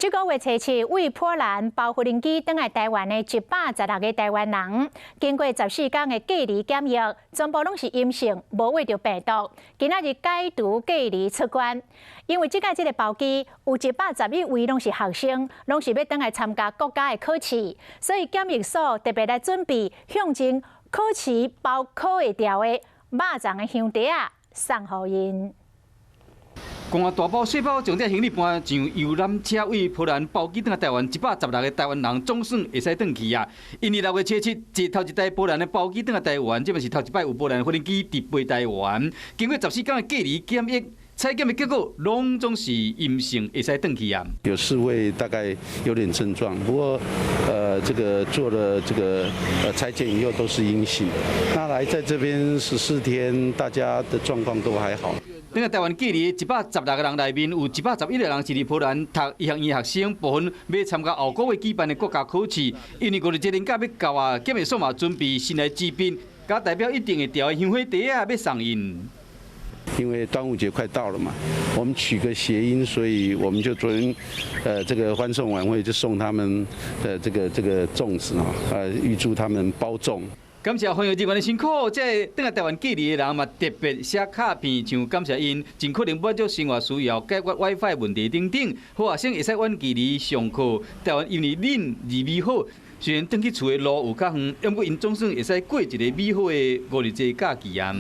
這個月初七，為波蘭包無人機轉來台灣的116個台灣人，經過14天的隔離檢疫，全部攏是陰性，無秽著病毒。今仔日解除隔離出關，因為這擺這个包機有111位攏是學生，攏是欲轉來參加國家的考試，所以檢疫所特別來準備象徵考試包考會著的肉粽的香腸仔送予𪜶。公安大包細包將這行李搬上遊覽車，為波蘭包機轉來台灣116個台灣人總算會使轉去啊！因為6月初七，坐頭一台波蘭的包機轉來台灣，這嘛是頭一擺有波蘭飛行機直飛台灣。經過14天的隔離檢疫，採檢的結果攏總是陰性，會使轉去啊！有四位大概有點症狀，不過，這個做了這個採檢以後都是陰性。那來在這邊14天，大家的狀況都還好。轉來台灣隔離116個人內面，有111個人是佇波蘭讀醫學院學生，部分欲參加後個月舉辦的國家考試。因為五日節連假欲到啊，檢疫所嘛準備神來之筆，佮代表一定會著的香火袋仔欲送𪜶。因為端午節快到了嘛，我們取個諧音，所以我們就昨天，這個歡送晚會就送他們的這個粽子啊，預祝他們包中。感謝防疫人員的辛苦，這轉來台灣隔離的人嘛特別寫卡片，像感謝𪜶，盡可能滿足生活需要，解決 WiFi 問題等等，予學生會使遠距離上課。台灣因為恁而美好，雖然轉去厝的路有較遠，毋過𪜶總算會使過一個美好的五日節假期啊。